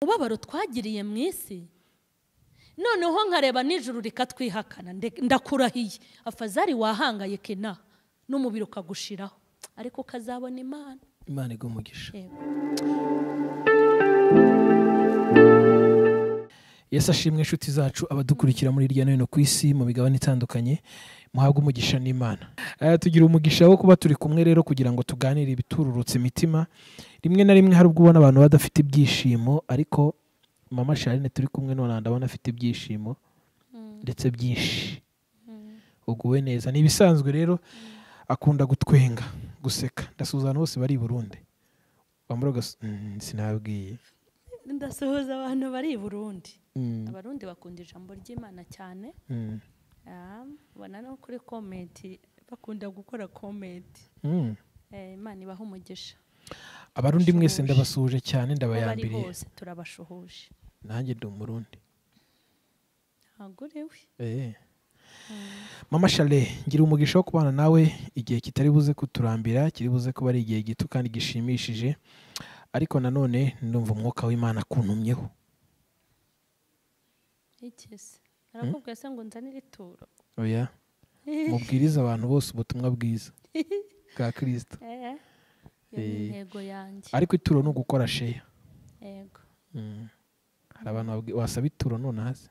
Umubabaro twagiriye mu isi, noneho nkareba nijoro rikatwihakana, ndakurahiye afazari wahangayika inaha n'umubiri ukagushiraho, ariko ukazabona Imana. Imana iguhe umugisha. Yesu ashimwe inshuti zacu abadukurikira muri hirya no hino ku isi mu migabane itandukanye, muhabwe umugisha n'Imana. Tugira umugisha wo kuba turi kumwe rero kugira ngo tuganire ibitururutse imitima. Rimwe na rimwe hari ubwo ubona abantu badafite ibyishimo, ariko Mama Charlene turi kumwe none ndabona afite ibyishimo ndetse byinshi. Uguwe neza ni ibisanzwe rero, akunda gutwenga, guseka. Ndasuhuza abantu bose bari i Burundi. Bamura sinabwiye. Ndasuhuza abantu bari i Burundi. Abarundi bakunda ijambo ry'Imana cyane. Ubona no kuri comment bakunda gukora comment. Imana ibaha umugisha. Abarundi mwese ndabasuhuje cyane, ndabayambiriye. Bose turabashuhuje. Nanjye ndi umurundi. Ntagurewe. Mama Charlene, ngira umugisha wo kubana nawe igihe kitari buze kuturambira, kiri buze kuba ari igihe gito kandi gishimishije, ariko nanone ndumva umwuka w'Imana kuntumyeho. Ikese narakubwiye se ngo nzanire ituro? Oya, mubwiriza abantu bose ubutumwa bwiza bwa Kristo. Intego yanjye. Ariko ituro no gukora share. Yego. Hari abantu wasaba ituro none hasi.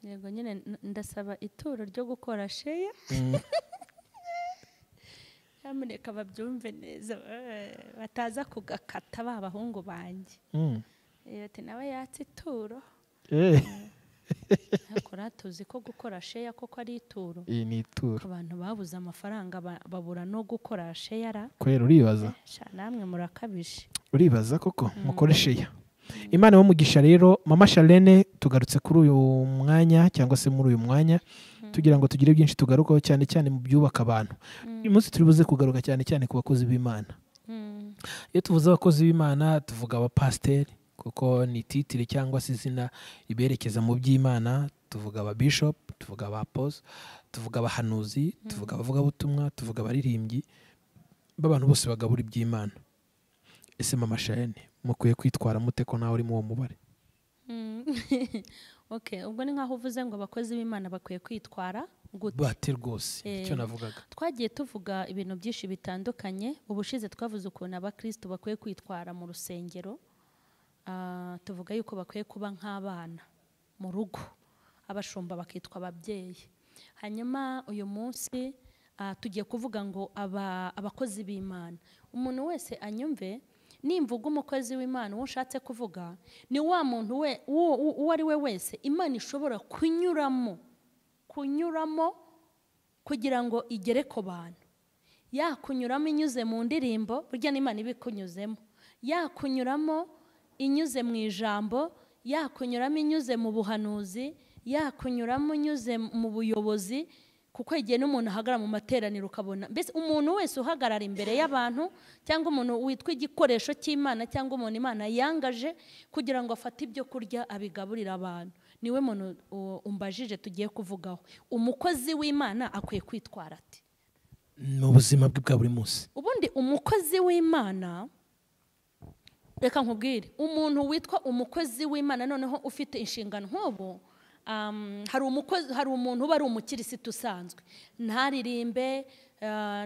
Yego nyine ndasaba ituro ryo gukora share. Nyamuneka babyumve neza, bataza kugakata ba bahungu banjye. Ati nawe yatse ituro. Akora tuzi ko gukora share koko ari ituro. Iyi ni ituro. Abantu babuze amafaranga babura no gukora share. Kwera uribaza? Sha namwe murakabije. Uribaza koko mukore share. Imana ibamugisha rero. Mama Charlene, tugarutse kuri uyu mwanya cyangwa se muri uyu mwanya tugira ngo tugire byinshi tugarukaho, cyane cyane mu byubaka abantu. Uyu munsi turi buze kugaruka cyane cyane ku bakozi b'Imana. Iyo tuvuze abakozi b'Imana tuvuga abapasiteri, kuko ni titire cyangwa se izina riberekeza mu by'Imana. Tuvuga aba bishop, tuvuga aba apostle, tuvuga abahanuzi, tuvuga abavugabutumwa, tuvuga abaririmbyi, b'abantu bose bagabura iby'Imana. Ese Mama Charlene, mukwiye kwitwara mute ko nawe uri mu mubare? Okay, ubwo ni nkaho uvuze ngo abakozi b'Imana bakwiye kwitwara gute? Bate rwose, icyo navugaga. Twagiye tuvuga ibintu byinshi bitandukanye. Ubushize twavuze ukuntu abakristo bakwiye kwitwara mu rusengero. Tuvuga yuko bakwiye kuba nk'abana mu rugo, abashumba bakitwa ababyeyi. Hanyuma uyu munsi tugiye kuvuga ngo abakozi b'Imana. Umuntu wese anyumve, nimvuga umukozi w'Imana uwo nshatse kuvuga ni wa muntu we uwo ari we wese Imana ishobora kunyuramo kugira ngo igere ku bantu. Yakunyuramo inyuze mu ndirimbo, burya n'Imana ibikunyuzemo. Yakunyuramo inyuze mu ijambo, yakunyuramo inyuze mu buhanuzi, yakunyuramo inyuze mu buyobozi, kuko igihe n'umuntu ahagarara mu materaniro ukabona mbese umuntu wese uhagarara imbere y'abantu, cyangwa umuntu witwa igikoresho cy'Imana, cyangwa umuntu Imana yangaje kugira ngo afate ibyo kurya abigaburira abantu, niwe muntu umbajije tugiye kuvugaho. Umukozi w'Imana akwiye kwitwara ati mu buzima bwe bwa buri munsi. Ubundi umukozi w'Imana, reka nkubwire, umuntu witwa umukozi w'Imana noneho ufite inshingano nk'ubu, hari umukozi, hari umuntu uba ari umukirisitu usanzwe, ntaririmbe,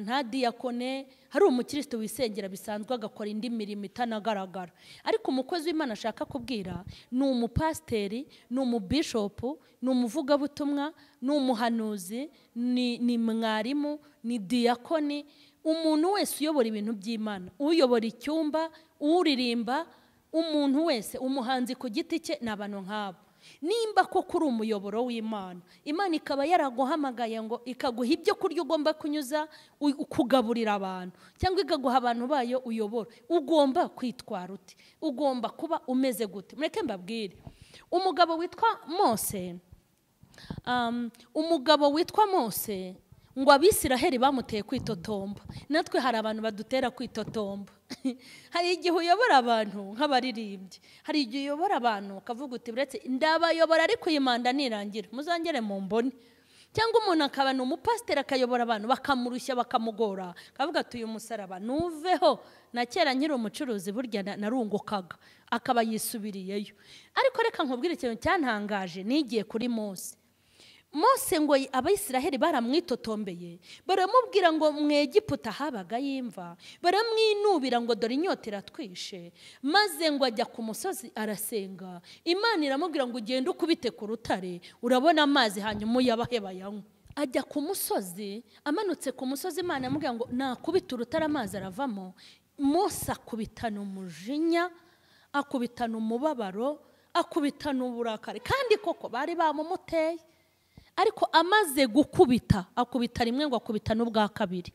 ntadiyakone, hari umukirisitu wisengera bisanzwe agakora indi mirimo itanagaragara. Ariko umukozi w'Imana ashaka kubwira ni umupasiteri, ni umubishopu, ni umuvugabutumwa, ni umuhanuzi, ni mwarimu, ni diyakoni, umuntu wese uyobora ibintu by'Imana, uyobora icyumba, uririmba, umuntu wese, umuhanzi ku giti cye, ni abantu nk'abo. Nimba koko uri umuyoboro w'Imana, Imana ikaba yaraguhamagaye ngo ikaguha ibyo kurya ugomba kunyuza kugaburira abantu, cyangwa ikaguha abantu bayo uyobora, ugomba kwitwara ute? Ugomba kuba umeze gute? Mureke mbabwire, umugabo witwa Mose, umugabo witwa Mose ngo Abisiraheli bamuteye kwitotomba. Natwe hari abantu badutera kwitotomba. Hari igihe uyobora abantu nk'abaririmbyi, hari igihe uyobora abantu ukavuga uti buretse ndabayobora ariko iyi manda nirangira muzongere mu mbone, Cyangwa umuntu akaba ni umupasiteri akayobora abantu bakamurushya bakamugora, akavuga ati uyu musaraba nuveho, na kera nkiri umucuruzi burya narungukaga, akaba yisubiriyeyo. Ariko reka nkubwire ikintu cyantangaje nigiye kuri Mose. Mose ngo Abayisiraheli baramwitotombeye, baramubwira ngo mu Egiputa habaga yimva, baramwinubira ngo dore inyota iratwishe, maze ngo ajya ku musozi arasenga. Imana iramubwira ngo ugende ukubite ku rutare urabona amazi hanyuma uyabahe bayanywe. Ajya ku musozi, amanutse ku musozi Imana iramubwira ngo nakubita urutare amazi aravamo. Mose akubitana umujinya, akubitana umubabaro, akubitana uburakari, kandi koko bari bamumuteye. Ariko amaze gukubita, akubita rimwe ngo akubita n'ubwa kabiri,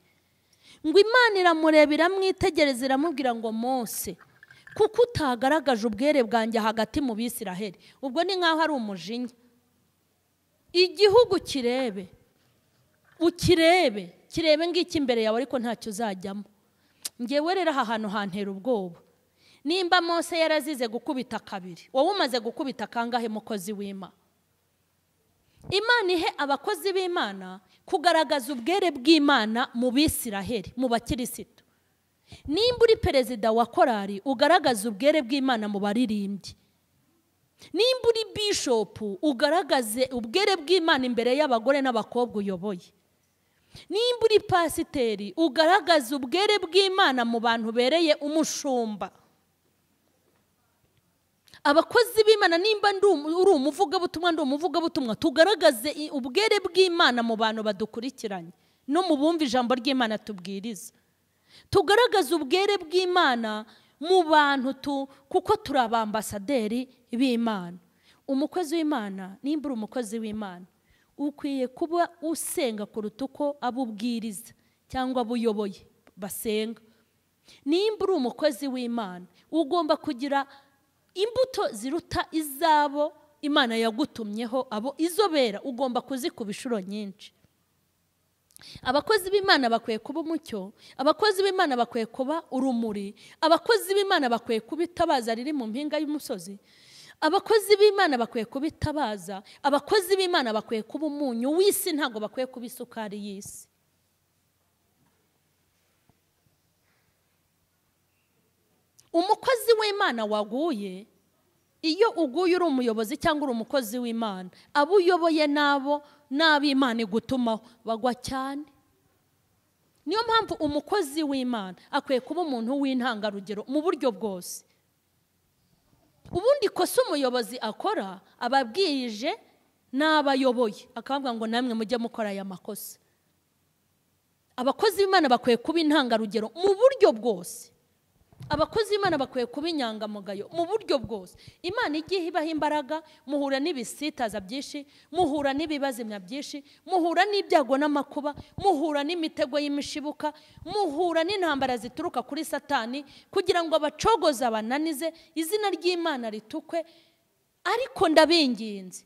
ngo Imana iramureba iramwitegereza iramubwira ngo Mose, kuko utagaragaje ubwere bwanjye hagati mu Bisiraheli. Ubwo ni nkaho ari umujinya. Igihugu kirebe, ukirebe, kirebe ngiki imbere yawe ariko ntacyo uzajyamo. Ngewe rero aha hantu hantera ubwoba. Nimba Mose yarazize gukubita kabiri, wowe umaze gukubita kangahe mukozi w'Imana? Imana ihe abakozi b'Imana kugaragaza ubwere bw'Imana mu Bisiraheli, mu bakirisitu. Nimba uri perezida wa korari, ugaragaza ubwere bw'Imana mu baririmbyi. Nimba uri bishopu, ugaragaze ubwere bw'Imana imbere y'abagore n'abakobwa uyoboye. Nimba uri pasiteri, ugaragaze ubwere bw'Imana mu bantu bereye umushumba. Abakozi b'Imana, nimba uri umuvugabutumwa, ndi umuvugabutumwa, tugaragaze ubwere bw'Imana mu bantu badukurikiranye no mu bumva ijambo ry'Imana tubwiriza. Tugaragaze ubwere bw'Imana mu bantu kuko turi abambasaderi b'Imana. Umukozi w'Imana, nimba uri umukozi w'Imana, ukwiye kuba usenga kuruta uko abo ubwiriza cyangwa abo uyoboye basenga. Nimba uri umukozi w'Imana, ugomba kugira imbuto ziruta izabo Imana yagutumyeho, abo izobera ugomba kuzikuba inshuro nyinshi. Abakozi b'Imana bakwiye kuba umucyo, abakozi b'Imana bakwiye kuba urumuri, abakozi b'Imana bakwiye kuba itabaza riri mu mpinga y'umusozi, abakozi b'Imana bakwiye kuba itabaza, abakozi b'Imana bakwiye kuba umunyu w'isi, ntabwo bakwiye kuba isukari y'isi. Umukozi w'Imana waguye, iyo uguye uri umuyobozi cyangwa uri umukozi w'Imana, abo uyoboye nabo n'ab'Imana igutumaho bagwa cyane. Niyo mpamvu umukozi w'Imana akwiye kuba umuntu w'intangarugero mu buryo bwose. Ubundi kosa umuyobozi akora, ababwirije n'abayoboye akavuga ngo namwe mujye mukora aya makosa. Abakozi b'Imana bakwiye kuba intangarugero mu buryo bwose. Abakozi b'Imana bakwiye kuba inyangamugayo mu buryo bwose. Imana igihe ibaha imbaraga, muhura n'ibisitaza byinshi, muhura n'ibibazimya byinshi, muhura n'ibyago n'amakuba, muhura n'imitego y'imishibuka, muhura n'intambara zituruka kuri Satani kugira ngo abacogoze abananize, izina ry'Imana ritukwe. Ariko ndabinginze,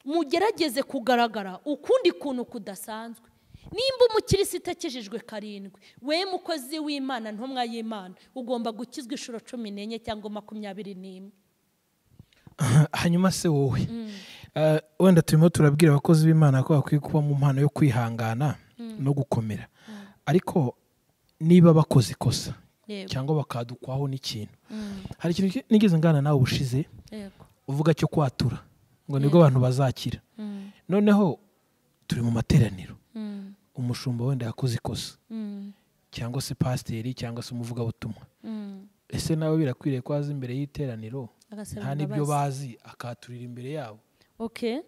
mugerageze kugaragara ukundi kuntu kudasanzwe. Nimba umukirisita akijijwe 7, we mukozi w'Imana, ntumwa y'Imana, ugomba gukizwa inshuro 14 cyangwa 21. Hanyuma se wowe wenda turimo turabwira abakozi b'Imana ko bakwiye kuba mu mpano yo kwihangana no gukomera, ariko niba bakoze ikosa cyangwa bakadukwaho n'ikintu, hari ikintu nigeze ngana nawe ubushize uvuga cyo kwatura ngo nibwo abantu bazakira. Noneho turi mu materaniro, umushumba wenda yakoze ikosa cyangwa se pasiteri cyangwa se umuvugabutumwa, ese nawe birakwiriye ko aza imbere y'iteraniro nta n'ibyo bazi akaturira imbere yabo? Okay,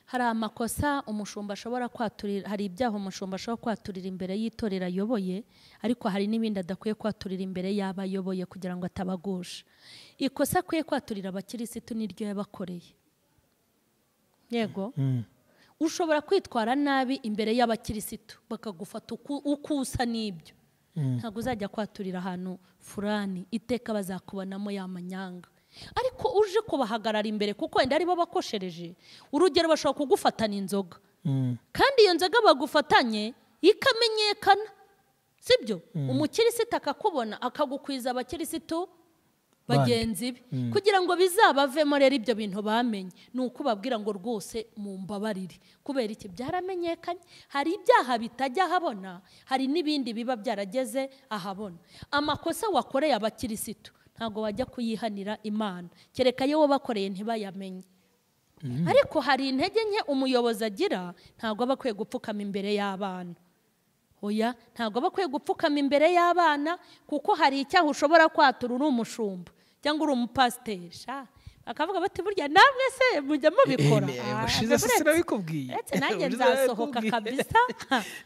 hari amakosa umushumba ashobora kwaturira, hari ibyaha umushumba ashobora kwaturira imbere y'itorero ayoboye, ariko hari n'ibindi adakwiye kwaturira imbere y'abayoboye kugira ngo atabagusha. Ikosa akwiye kwaturira abakirisitu niryo yabakoreye. Yego. Ushobora kwitwara nabi imbere y'abakirisitu bakagufata uko usa n'ibyo. Ntabwo uzajya kwaturira ahantu furani iteka bazakubonamo ya manyanga. Ariko uje kubahagarara imbere kuko wenda aribo bakoshereje, urugero bashobora kugufatana inzoga, kandi iyo nzoga bagufatanye ikamenyekana, sibyo? Umukirisitu akakubona akagukwiza abakirisitu Bagenzi be, kugira ngo bizabavemo. Rero ibyo bintu bamenye ni uko ubabwira ngo rwose mumbabarire. Kubera iki? Byaramenyekanye. Hari ibyaha bitajya ahabona, hari n'ibindi biba byarageze ahabona. Amakosa wakoreye abakirisitu ntabwo wajya kuyihanira Imana, kereka iyo wabakoreye ntibayamenye. Ariko hari intege nke umuyobozi agira, ntabwo aba akwiye gupfukama imbere y'abana. Oya, ntabwo aba akwiye gupfukama imbere y'abana, kuko hari icyaha ushobora kwatura uri umushumba cyangwa uri umupasiteri, bakavuga bati burya namwe se mujya mubikora. Bushize se sinabikubwiye, uretse nanjye nzasohoka kabisa.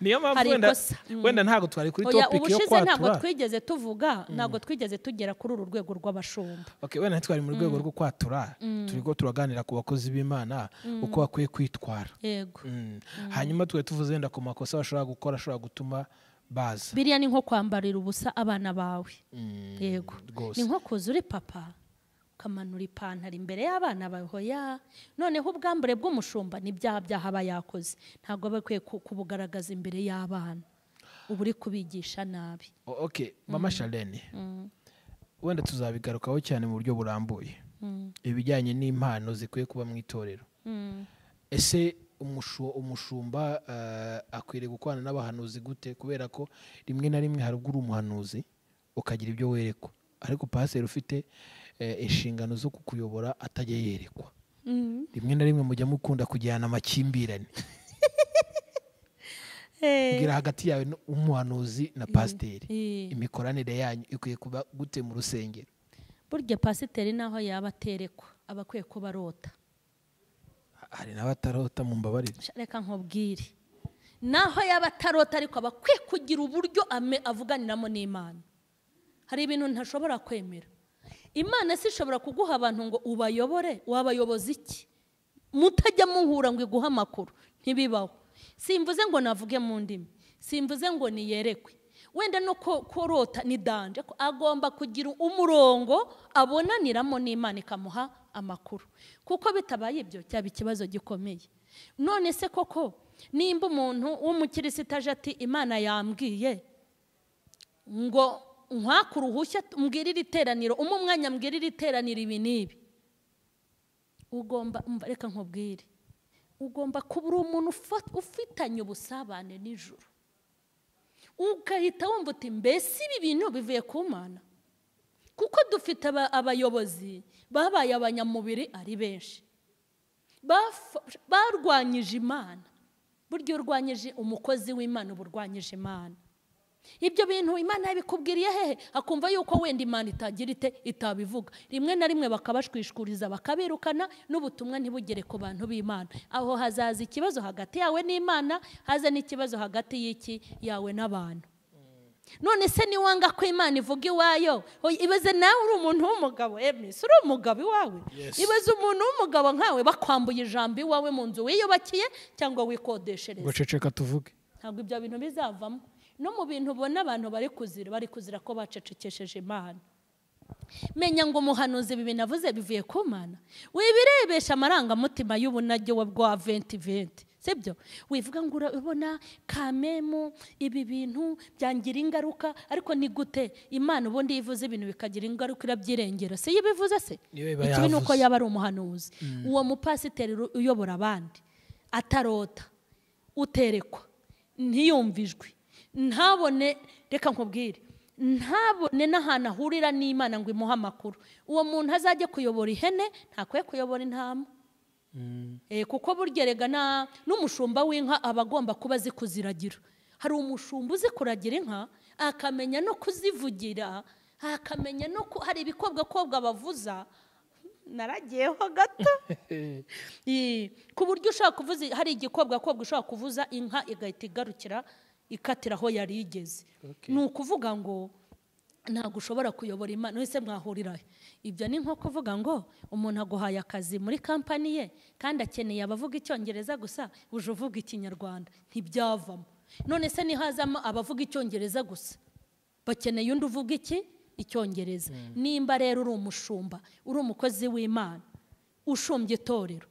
Niyo mpamvu wenda ntabwo twari kuri topic yo kwatura. Ubushize ntabwo twigeze tuvuga, ntabwo twigeze tugera kuri uru rwego rw'abashumba. Okay, wenda twari mu rwego rwo kwatura, turiko turaganira ku bakozi b'Imana uko bakwiye kwitwara. Yego. Hanyuma twe tuvuze wenda ku makosa bashobora gukora ashobora gutuma baza. Biriya ni nko kwambarira ubusa abana bawe. Yego. Ni nko kuza uri papa ukamanura ipantaro imbere y'abana bawe. Hoya, noneho ubwambure bw'umushumba ni byaha byaha aba yakoze, ntabwo aba akwiye kubugaragaza imbere y'abana, uba uri kubigisha nabi. Okay, Mama Charlene, wenda tuzabigarukaho cyane mu buryo burambuye, ibijyanye n'impano zikwiye kuba mu itorero. Ese umushumba akwiriye gukorana n'abahanuzi gute? Kubera ko rimwe na rimwe hari ubwo uri umuhanuzi ukagira ibyo werekwa, ariko pasiteri ufite inshingano zo kukuyobora atajya yerekwa. Rimwe na rimwe mujya mukunda kujyana amakimbirane. Mbwira hagati yawe umuhanuzi na pasiteri, imikoranire yanyu ikwiye kuba gute mu rusengero? Burya pasiteri naho yaba aterekwa aba akwiye kuba arota. Hari n'abatarota, mumbabarire. Reka nkubwire, naho yaba atarota ariko aba akwiye kugira uburyo avuganiramo n'Imana. Hari ibintu ntashobora kwemera. Imana si ishobora kuguha abantu ngo ubayobore, wabayoboza iki? Mutajya muhura ngo iguhe amakuru, ntibibaho. Simvuze ngo navuge mu ndimi, simvuze ngo niyerekwe. Wenda no korota ni danje, agomba kugira umurongo abonaniramo n'Imana ikamuha amakuru. Kuko bitabaye ibyo cyaba ikibazo gikomeye. None se koko nimba umuntu w'umukirisitu aje ati Imana yambwiye ngo nkwaka uruhushya mbwirire iteraniro, umwanya mbwirire iteraniro ibi n'ibi, ugomba, reka nkubwire, ugomba kuba uri umuntu ufitanye ubusabane n'ijuru, ugahita wumva uti mbese ibi bintu bivuye ku Mana. Kuko dufite abayobozi babaye abanyamubiri ari benshi, barwanyije Imana. Burya urwanyije umukozi w'Imana uba urwanyije Imana. Ibyo bintu Imana yabikubwiriye hehe? Akumva yuko wenda Imana itagira ite itabivuga. Rimwe na rimwe bakabashwishuriza bakabirukana, n'ubutumwa ntibugere ku bantu b'Imana. Aho hazaza ikibazo hagati yawe n'Imana, haza n'ikibazo hagati y'iki yawe n'abantu. None se niwanga ko Imana ivuga iwayo, ibaze nawe uri umuntu w'umugabo, ese uri umugabo iwawe? Ibaze umuntu w'umugabo nkawe bakwambuye ijambo iwawe mu nzu wiyubakiye cyangwa wikodeshereza. Ngo tuvuge. Ntabwo ibyo bintu bizavamo. No mu bintu ubona abantu bari kuzira ko bacecekesheje Imana. Menya ngo umuhanuzi ibi binavuze bivuye ku Mana. Wibirebesha amarangamutima y'ubunage bwa 2020, sibyo? Wivuga ngo urabona kamemu ibi bintu byangira ingaruka, ariko ni gute Imana ubundi ivuze ibintu bikagira ingaruka irabyirengera? Se yibivuze se? Ikibi nuko yaba ari umuhanuzi. Uwo mupasiteri uyobora abandi atarota, uterekwa, ntiyumvijwe, ntabone, reka nkubwire, ntabone n'ahantu ahurira n'Imana ngo imuhe amakuru. Uwo muntu azajye kuyobora ihene, ntakwiye kuyobora intama. Kuko burya erega n'umushumba w'inka aba agomba kuba azi kuziragira. Hari umushumba uzi kuragira inka, akamenya no kuzivugira, akamenya no hari ibikobwa bavuza. Naragiyeho gato. Ku buryo ushaka kuvuza, hari igikobwa ushaka kuvuza inka igahita igarukira ikatira aho yari igeze. Ni ukuvuga ngo ntabwo ushobora kuyobora Imana wese mwahurira. Ibyo ni nko kuvuga ngo umuntu aguhaye akazi muri kampani ye kandi akeneye abavuga icyongereza gusa, uje uvuga ikinyarwanda, ntibyavamo. None se nihazamo abavuga icyongereza gusa, bakeneye undi uvuga iki icyongereza. Nimba rero uri umushumba, uri umukozi w'Imana, ushumbye itorero,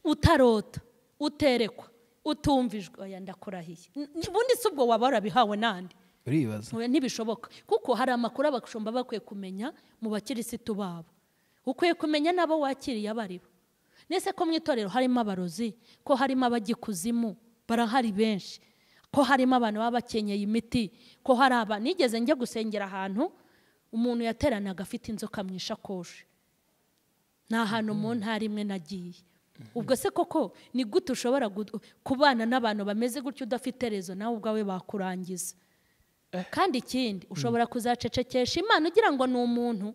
utarota, uterekwa, utumvijwe, oya ndakurahiye, ubundi si ubwo waba warabihawe nande? Uribaza? Ntibishoboka, kuko hari amakuru abashumba bakwiye kumenya mu bakirisitu babo. Ukwiye kumenya n'abo wakiriye abaribo. Nese ko mu itorero harimo abarozi, ko harimo abagikuzimu, barahari benshi, ko harimo abantu baba bakenyeye imiti, ko hari aba nigeze njya gusengera ahantu umuntu yateranaga afite inzoka mu ishakoshi. Nta hantu mu ntara imwe nagiye. Ubwo se koko ni gute ushobora kubana n'abantu bameze gutyo udafite rezo, nawe ubwawe bakurangiza. Kandi ikindi ushobora kuzacecekesha Imana ugira ngo ni umuntu,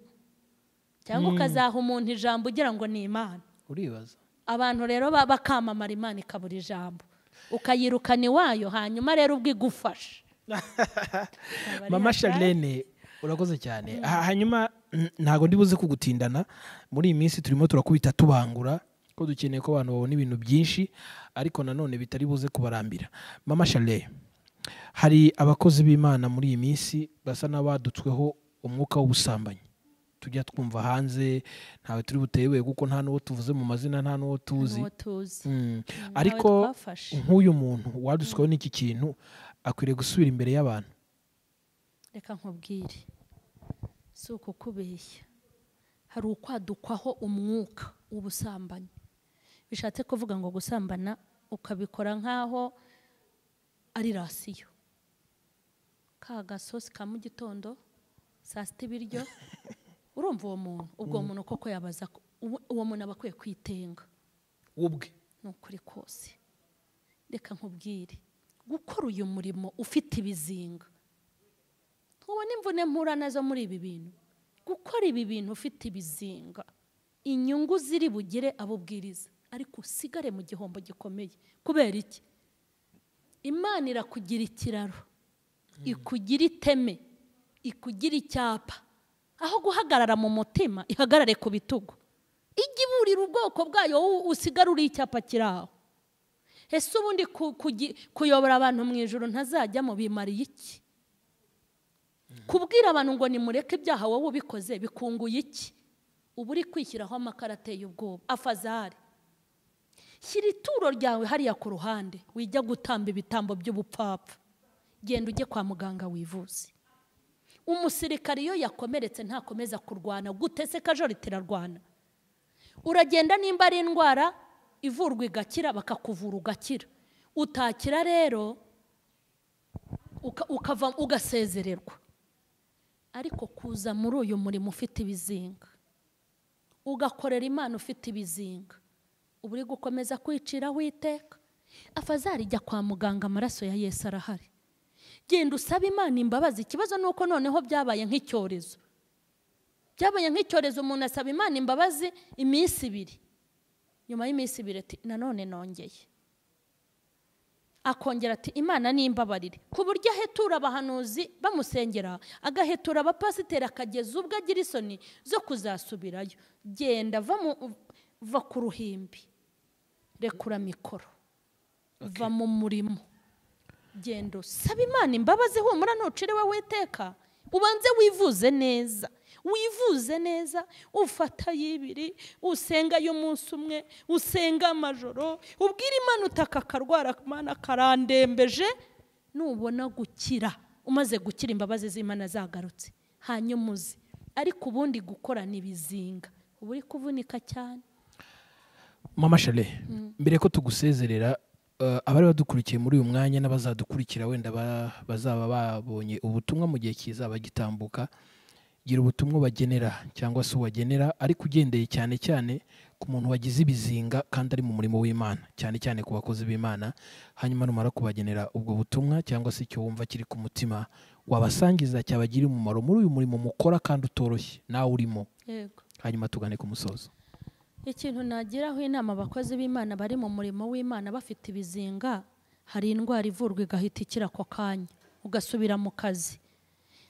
cyangwa ukazaha umuntu ijambo ugira ngo ni Imana. Uribaza? Abantu rero bakamamara Imana ikabura ijambo, ukayirukana iwayo, hanyuma rero ubwo igufasha. Mama Charlene, urakoze cyane. Hanyuma ntago ndibuze kugutindana, muri iyi minsi turimo turakubita tubangura ko dukeneye ko abantu babona ibintu byinshi, ariko nanone bitari buze kubarambira. Mama Charlene, hari abakozi b'Imana muri iyi minsi basa n'abadutsweho umwuka w'ubusambanyi. Tujya twumva hanze, ntawe turi butewe kuko nta n'uwo tuvuze mu mazina, nta n'uwo tuzi. Ariko nk'uyu muntu wadutsweho n'iki kintu akwiriye gusubira imbere y'abantu. Reka nkubwire, si ukukubeshya, hari ukwadukwaho umwuka w'ubusambanyi. Bishatse kuvuga ngo gusambana ukabikora nkaho ari rasiyo, ka gasosi ka mu gitondo, saa sita ibiryo. Urumva uwo muntu, ubwo muntu koko yabaza, uwo muntu aba akwiye kwitenga ubwe. Ni ukuri kose. Reka nkubwire, gukora uyu murimo ufite ibizinga, ntubona imvune mpura nazo muri ibi bintu. Gukora ibi bintu ufite ibizinga, inyungu ziri bugire abo ubwiriza, ariko usigare mu gihombo gikomeye. Kubera iki? Imana irakugira ikiraro, ikugira iteme, ikugira icyapa. Aho guhagarara mu mutima, ihagarare ku bitugu. Ijya iburira ubwoko bwayo, usigare uri icyapa kiraho. Ese ubundi kuyobora abantu mu ijuru ntazajyamo bimariye iki? Kubwira abantu ngo nimureke ibyaha wowe ubikoze bikunguye iki? Uba uri kwishyiraho amakara ateye ubwoba. Afazari, shyira ituro ryawe hariya ku ruhande, wijya gutamba ibitambo by'ubupfapfa. Genda ujye kwa muganga wivuze. Umusirikari iyo yakomeretse ntakomeza kurwana, gute se kajorite irarwana? Uragenda nimba ari indwara ivurwa igakira, bakakuvura ugakira. Utakira rero ukava ugasezererwa. Ariko kuza muri uyu murimo ufite ibizinga, ugakorera Imana ufite ibizinga, uba uri gukomeza kwiciraho iteka. Afazari, jya kwa muganga, amaraso ya Yesu arahari. Genda usabe Imana imbabazi. Ikibazo nuko noneho byabaye nk'icyorezo. Byabaye nk'icyorezo, umuntu asaba Imana imbabazi iminsi ibiri, nyuma y'iminsi ibiri ati nanone nongeye, akongera ati Imana nimbabarire, ku buryo ahetura abahanuzi bamusengera, agahetura abapasiteri, akageza ubwo agira isoni zo kuzasubirayo. Genda va ku ruhimbi, rekura mikoro, va mu murimo, genda usaba Imana imbabazi. Humura ntuciriwe witeka, ubanze wivuze neza, wivuze neza, ufata y'ibiri, usenga y'umunsi umwe, usenga amajoro, ubwira Imana utaka akarwara, Imana karandembeje. Nubona gukira, umaze gukira imbabazi z'Imana zagarutse, hanyuma uze. Ariko ubundi gukorana ibizinga, uba uri kuvunika cyane. Mama Charlene, mbere ko tugusezerera, abari badukurikiye muri uyu mwanya n'abazadukurikira wenda bazaba babonye ubutumwa mu gihe kizaba gitambuka, gira ubutumwa bagenera cyangwa se uwagenera, ariko ugendeye cyane cyane ku muntu wagize ibizinga kandi ari mu murimo w'Imana, cyane cyane ku bakozi b'Imana. Hanyuma numara kubagenera ubwo butumwa cyangwa se icyo wumva kiri ku mutima wabasangiza cyabagira umumaro muri uyu murimo mukora kandi utoroshye nawe urimo. Yego. Hanyuma tugane ku musozo. Ikintu nagiraho inama abakozi b'Imana bari mu murimo w'Imana bafite ibizinga, hari indwara ivurwa igahita ikira ako kanya ugasubira mu kazi.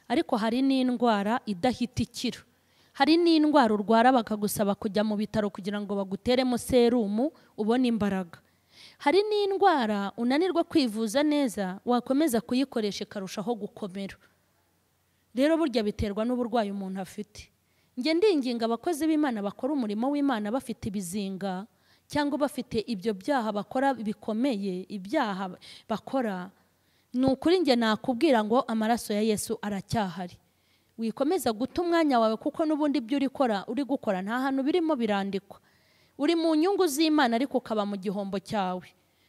Ariko hari n'indwara idahita ikira. Hari n'indwara urwara bakagusaba kujya mu bitaro kugira ngo baguteremo serumu ubone imbaraga. Hari n'indwara unanirwa kwivuza neza, wakomeza kuyikoresha ikarushaho gukomera. Rero burya biterwa n'uburwayi umuntu afite. Nge ndinginga abakozi b'Imana bakora umurimo w'Imana bafite ibizinga cyangwa bafite ibyo byaha bakora bikomeye, ibyaha bakora, Ni ukuri njye nakubwira ngo amaraso ya Yesu aracyahari. Wikomeza guta umwanya wawe kuko n'ubundi ibyo uri gukora nta hantu birimo birandikwa. Uri mu nyungu z'Imana ariko ukaba mu gihombo cyawe.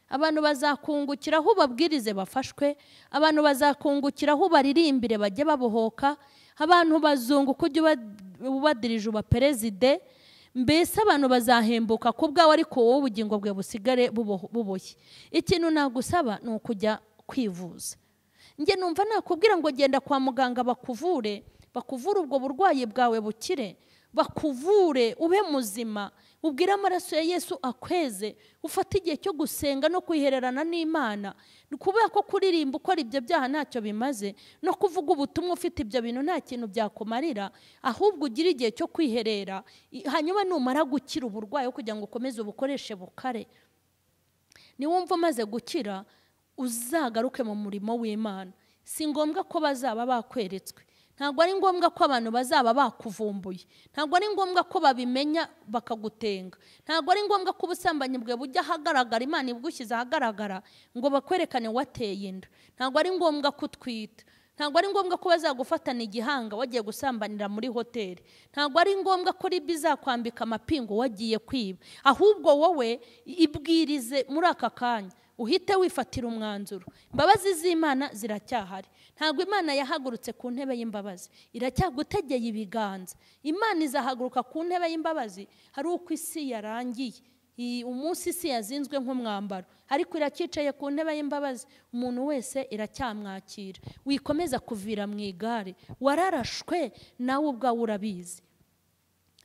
Abantu bazakungukiraho ubabwirize bafashwe, abantu bazakungukiraho baririmbire bajye babohoka, abantu bazunguka ujye ubadirije uba perezide, mbese abantu bazahembuka ku bwawe ariko wowe ubugingo bwe busigare buboshye. Ikintu nagusaba ni ukujya kwivuza. Njye numva nakubwira ngo genda kwa muganga bakuvure, bakuvure ubwo burwayi bwawe bukire, bakuvure ube muzima, ubwire amaraso ya Yesu akweze, ufate igihe cyo gusenga no kwihererana n'Imana. Kubera ko kuririmba ukora ibyo byaha ntacyo bimaze, no kuvuga ubutumwa ufite ibyo bintu nta kintu byakumarira, ahubwo ugire igihe cyo kwiherera, hanyuma numara gukira uburwayi kugira ngo ukomeze ubukoreshe bukare. Niwumva umaze gukira uzagaruke mu murimo w'Imana. Si ngombwa ko bazaba bakweretswe, ntabwo ari ngombwa ko abantu bazaba bakuvumbuye, ntabwo ari ngombwa ko babimenya bakagutenga, ntabwo ari ngombwa ko ubusambanyi bwe bujya ahagaragara, Imana ibugushyize ahagaragara ngo bakwerekane wateye inda, ntabwo ari ngombwa ko utwita, ntabwo ari ngombwa ko bazagufatana igihanga wagiye gusambanira muri hoteli, ntabwo ari ngombwa ko ribi izakwambika amapingu wagiye kwiba. Ahubwo wowe ibwirize muri aka kanya, uhite wifatira umwanzuro. Imbabazi z'Imana ziracyahari. Ntabwo Imana yahagurutse ku ntebe y'imbabazi, iracyagutegeye ibiganza. Imana izahaguruka ku ntebe y'imbabazi hari uko isi yarangiye, umunsi isi yazinzwe nk'umwambaro, ariko iracyicaye ku ntebe y'imbabazi, umuntu wese iracyamwakira. Wikomeza kuvira mu igare, wararashwe nawe ubwawe urabizi.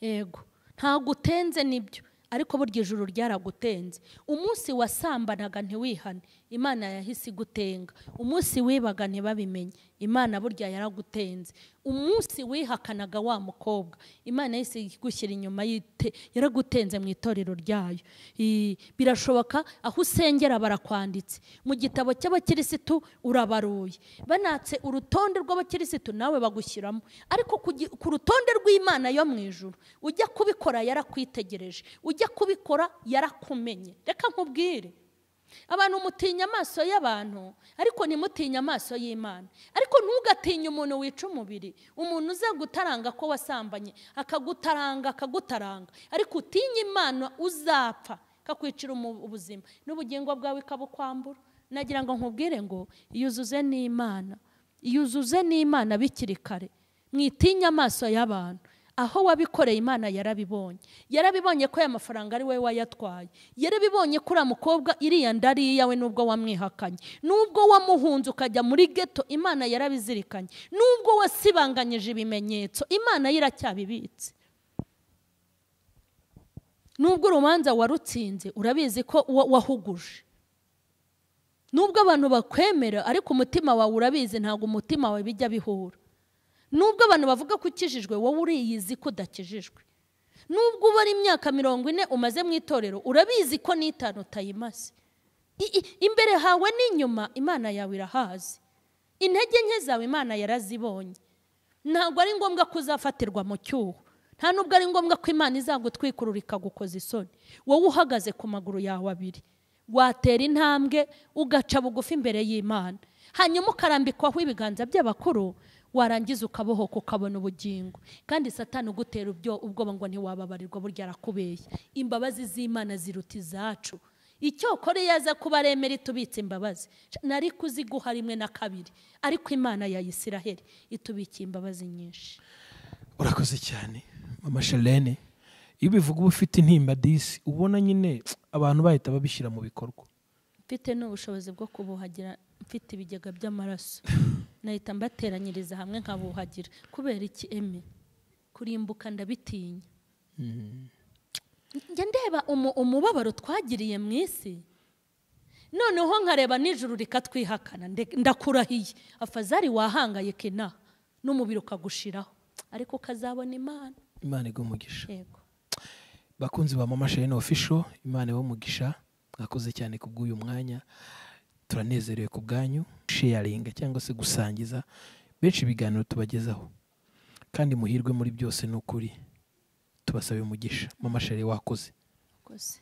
Yego, ntabwo utenze nibyo, ariko burya ijuru ryaragutenze. Umunsi wasambanaga ntiwihane, Imana yahise igutenga. Umunsi wibaga ntibabimenye, Imana burya yaragutenze. Umunsi wihakanaga wa mukobwa, Imana yahise igushyira inyuma, yaragutenze mu itorero ryayo. Birashoboka aho usengera barakwanditse mu gitabo cy'abakirisitu, urabaruye, banatse urutonde rw'abakirisitu nawe bagushyiramo, ariko ku rutonde rw'Imana yo mu ijuru ujya kubikora yarakwitegereje, ujya kubikora yarakumenye. Reka nkubwire, abantu mutinya amaso y'abantu ariko ntimutinye amaso y'Imana. Ariko ntugatinye umuntu wica umubiri, umuntu uzagutaranga ko wasambanye, akagutaranga akagutaranga, ariko utinye Imana uzapfa kakwicira ubuzima n'ubugingo bwawe ikabukwambura. Nagira ngo nkubwire ngo iyuzuze n'Imana, iyuzuze n'Imana bikiri kare, mwitinye amaso y'abantu. Aho wabikoreye Imana yarabibonye, yarabibonye ko aya mafaranga ari we wayatwaye, yarabibonye ko uriya mukobwa iriya nda ari iyawe nubwo wamwihakanye, nubwo wamuhunze ukajya muri ghetto, Imana yarabizirikanye, nubwo wasibanganyije ibimenyetso, Imana iracyabibitse. Nubwo urubanza warutsinze urabizi ko wahuguje, nubwo abantu bakwemera ariko umutima wawe urabizi, ntabwo umutima wawe bijya bihura. Nubwo abantu bavuga ko ukijijwe, wowe uriyizi ko udakijijwe. Nubwo ubara imyaka 40 umaze mu itorero, urabizi ko n'itanu utayimaze. Imbere hawe n'inyuma Imana yawe irahazi. Intege nke zawe Imana yarazibonye. Ntabwo ari ngombwa ko uzafatirwa mu cyuho, nta nubwo ari ngombwa ko Imana izagutwikurura ikagukoza isoni. Wowe uhagaze ku maguru yawe abiri, watera intambwe ugaca bugufi imbere y'Imana, hanyuma ukarambikwaho ibiganza by'abakuru, warangiza ukabohoka ukabona ubugingo. Kandi Satani ugutera ubwoba ngo ntiwababarirwa, burya arakubeshya. Imbabazi z'Imana ziruta izacu. Icyokora yaza kuba aremera itubitse imbabazi, nari kuziguha rimwe na kabiri, ariko Imana ya Isiraheli itubikiye imbabazi nyinshi. Urakoze cyane Mama Charlene. Iyo ubivuga uba ufite intimba disi, ubona nyine abantu bahita babishyira mu bikorwa. Mfite n'ubushobozi bwo kubuhagira, mfite ibigega by'amaraso, nahita mbateranyiriza hamwe nkabuhagira. Kubera iki eme? Kurimbuka ndabitinya. Njya ndeba umubabaro twagiriye mu isi, noneho nkareba nijuru rikatwihakana, ndakurahiye afazari wahangayika inaha n'umubiri ukagushiraho, ariko ukazabona Imana. Imana iguhe umugisha. Yego. Bakunzi ba Mama Charlene Official, Imana ibahe umugisha, mwakoze cyane kubw'uyu mwanya, turanezerewe ku bwanyu. Sharinga cyangwa se gusangiza benshi ibiganiro tubagezaho, kandi muhirwe muri byose n'ukuri. Tubasabe umugisha. Mama Charlene wakoze. Wakoze.